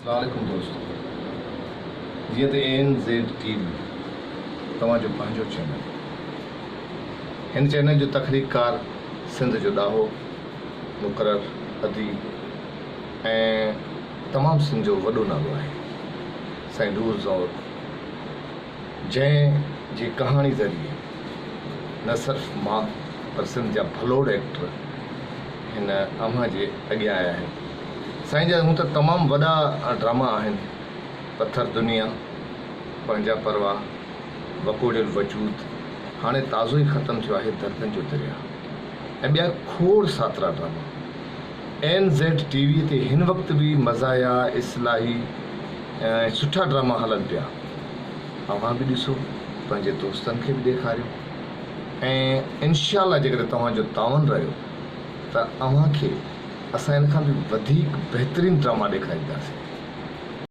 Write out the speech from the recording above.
اسلام عليڪم دوستو جيئن ته اين زيڊ ٽي وي توهان جو پنهنجو چينل هن چينل جو تخليقڪار سنڌ جو ڏاهو مقرر اديب ۽ تمام سنڌ جو وڏو نالو آهي سائين نور زئور جنهن جي ڪهاڻي ذريعي نه صرف مان پر سنڌ جا ڀلوڙ ايڪٽر هن اوهان جي اڳيان آيا آهن. سائين جا هون ته تمام وڏا ڊراما آهن، پٿر دنيا، پنهنجا پرواهه، وڪوڙيل وجود، هاڻي تازو ئي ختم ٿيو آهي دردن جو درياهه ۽ ٻيا کوڙ ساترا drama. N Z T V تي هن وقت به مزاحيه، اصلاحي ۽ سٺا ڊراما هلن پيا. اوهان به ڏسو، پنهنجي دوستن کي به ڏيکاريو ۽ انشاء الله جيڪڏهن توهان جو تعاون رهيو ته اوهان کي اسان ان کان به وڌيڪ بهترين ڊراما ڏيکارينداسين.